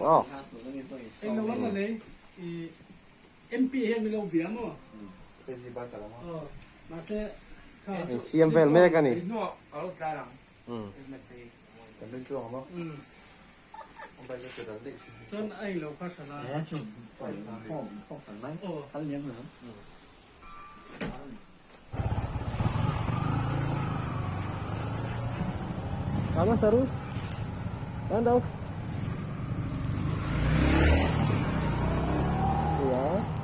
ang aw. Insiam vel mek a ni. Tama saru. Hand off. Yeah.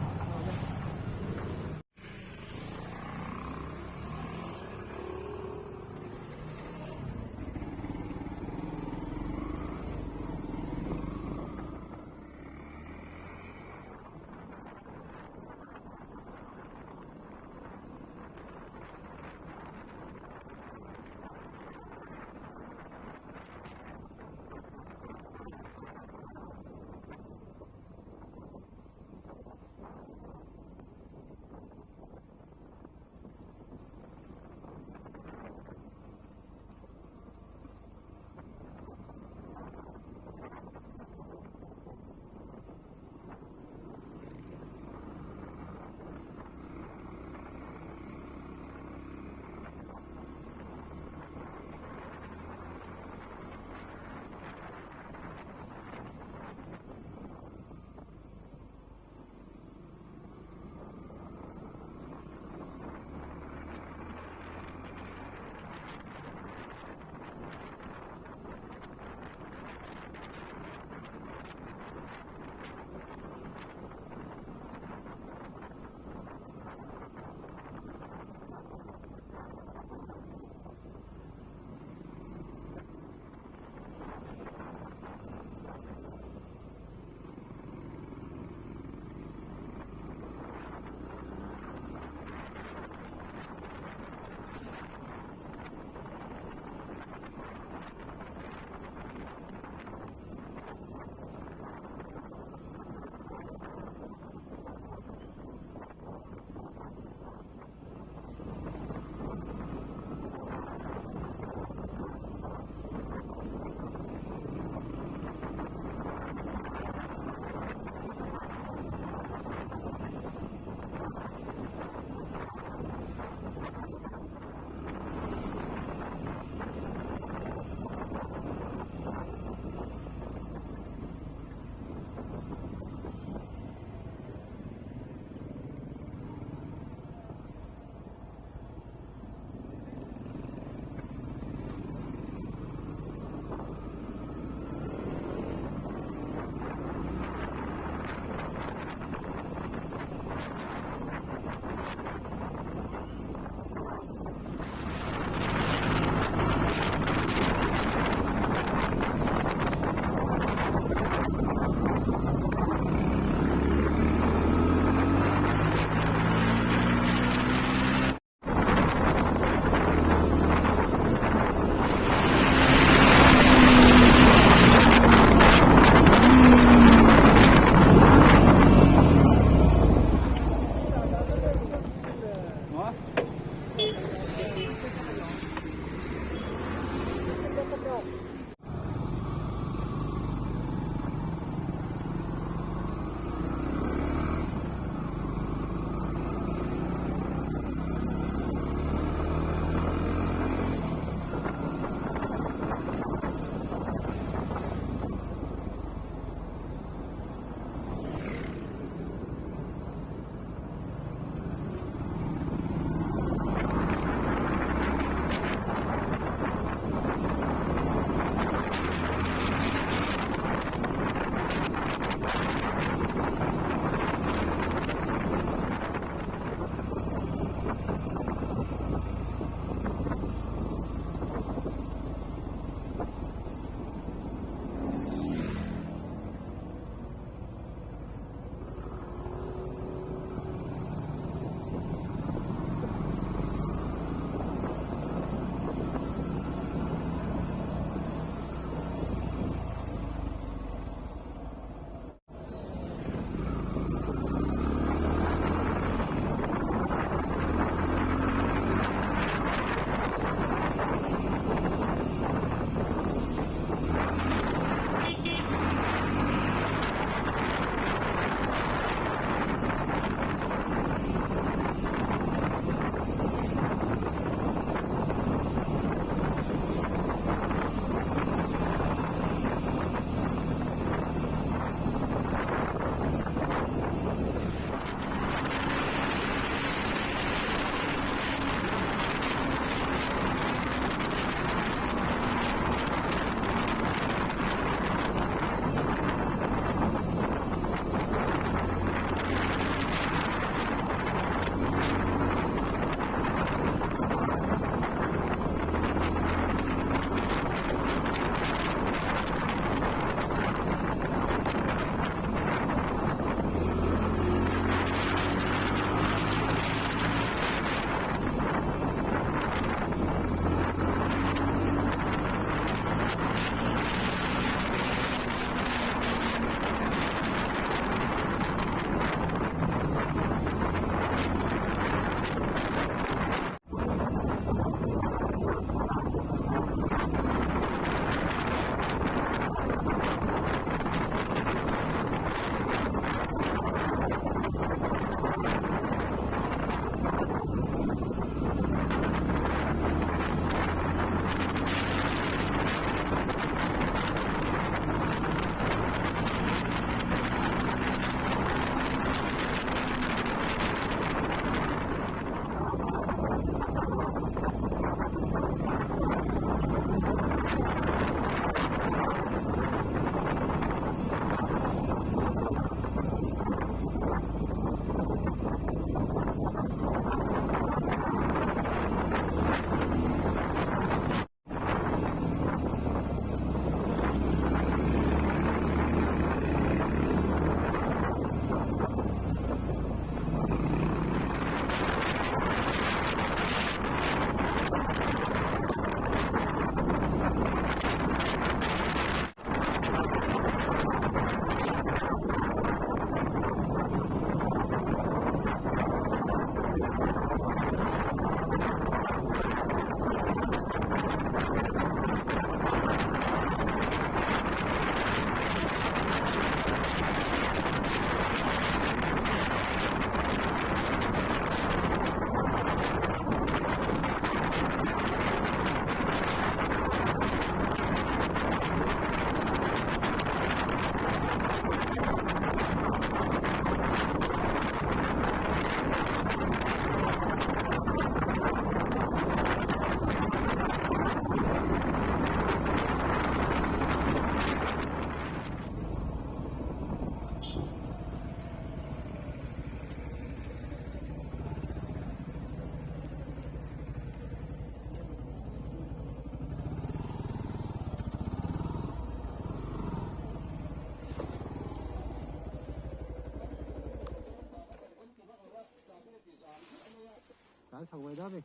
Tlan chho ve dawn a ni.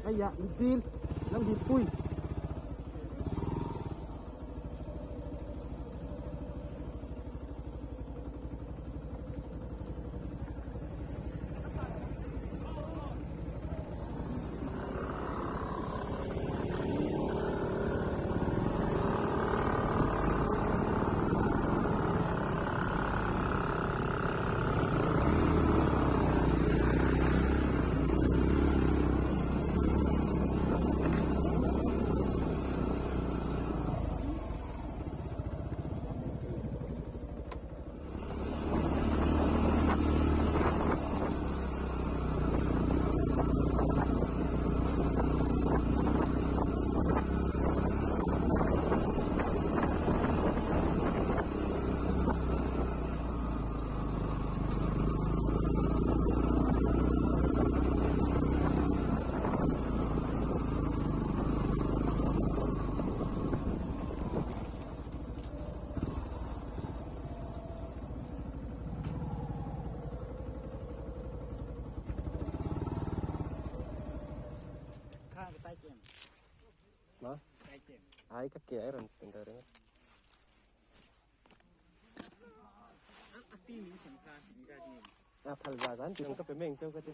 Hei ah michil lo hip pui. Ai ka ke ai ran teng ka ring. A phal za zan ti ka pe meng cheu ka ti.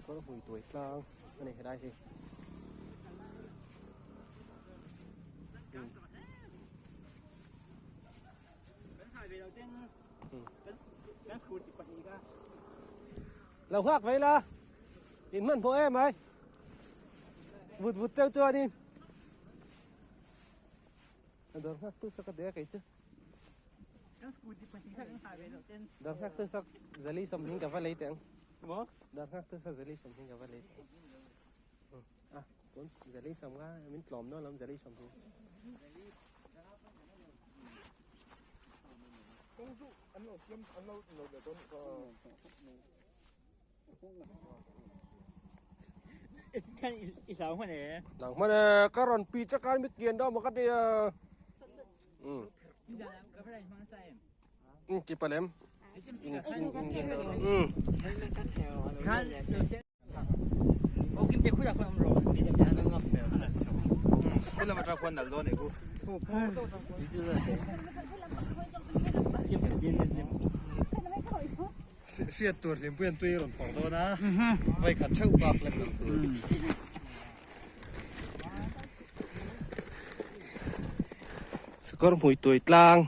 Kawr hmui tuai tlang a ni helai hi. Lo nghak vei la, in hmanhmawh em ai. Vut vut cheu chuanin. A dawr nghak tu sak a deh a kei chu. Dawr nghak tu sak zali sawmhnih ka va lei teh ang. Dawr nghak tu sak zali sawmhnih ka va lei teh ang. A tun zali sawm kha min tlawm dawn lawm zali sawmhnih. Nang hman e ka rawn pi chak a mi kian dawn maw ka ti a. Um ti palem. In in in um. Hriat tur hlimpuian tui a rawn phawrh dawn a, vawikhat theuh bak lem lo tur. Sakawr hmui tuai tlang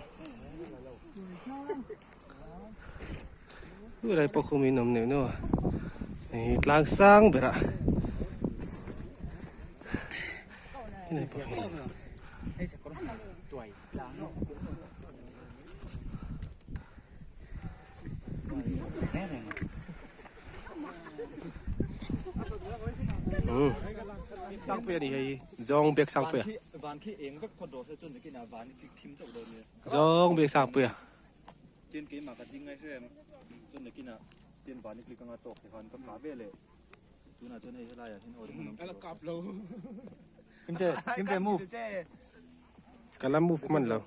Helai pawh khum in awm neuh neuh a, hei tlang sang berah helai pawh hi. Sangpuia a ni hei zawng biak sangpuia zawng biak sangpuia ka la move hman lo.